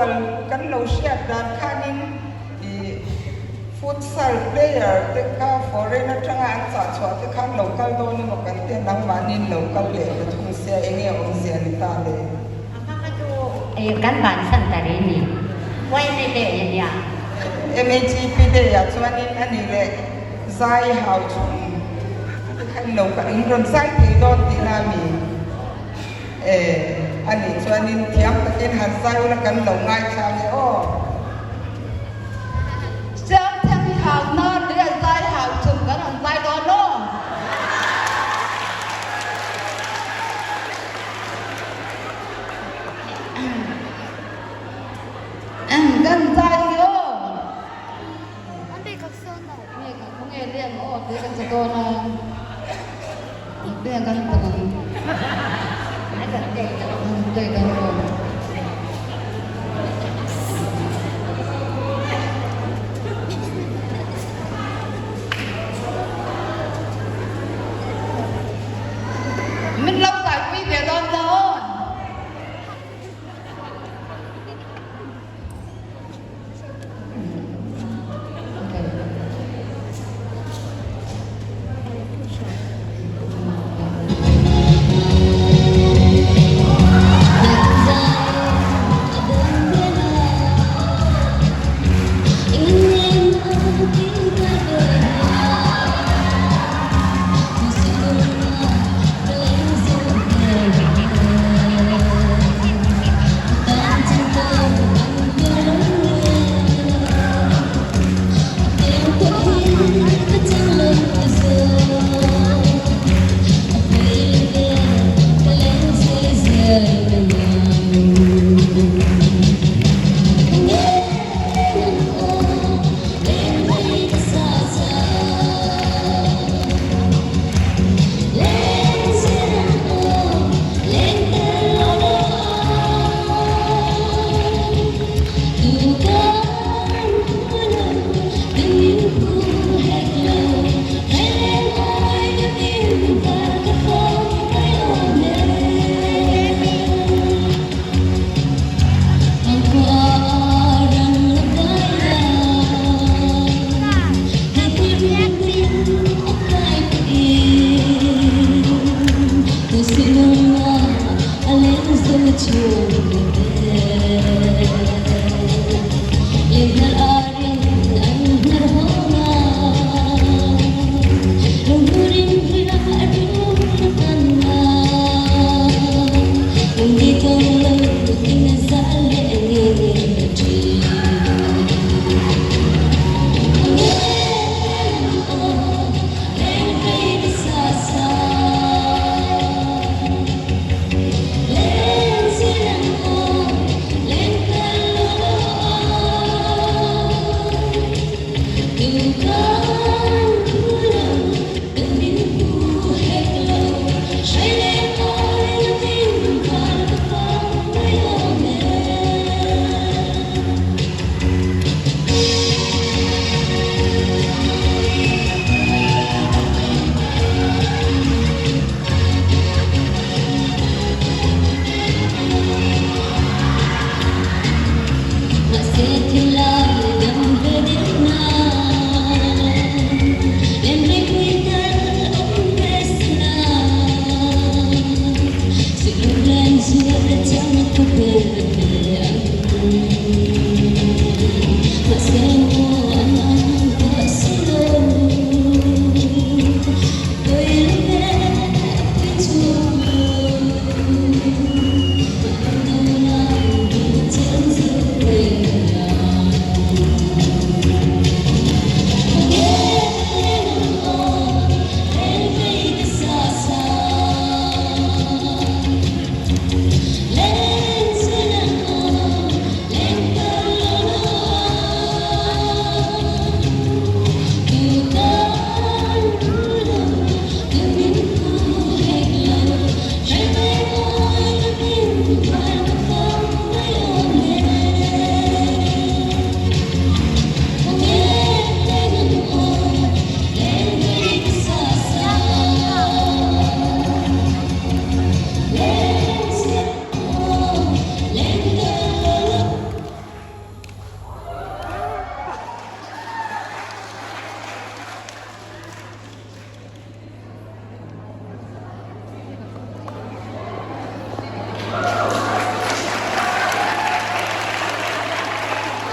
kal kan lo hriat dan khanin ih futsal player te kha foreign atanga an chah chhuah te khan lo kal dawn emaw kan tia nangmahni in lo kal leh ta thung sia enge awmzia ni ta le. A hma kha chu kan bansan ta rih ni. YMA Day a nia. MHEP Day ah chuanin a nih leh zai hau chhum te kha in lo kal in rawn zai thei dawn tihna a mi? E, a nih chuanin thiam takin han zai ula kan lo ngaithla nge aw. Siamthiam hi hau hnar leh zai hau chhum kan rawn zai dawn aw. Kan zai hi aw. Nge ka khawnge leng aw tih kan sa dawn a, leng kan tak ang. Leng kan dawn.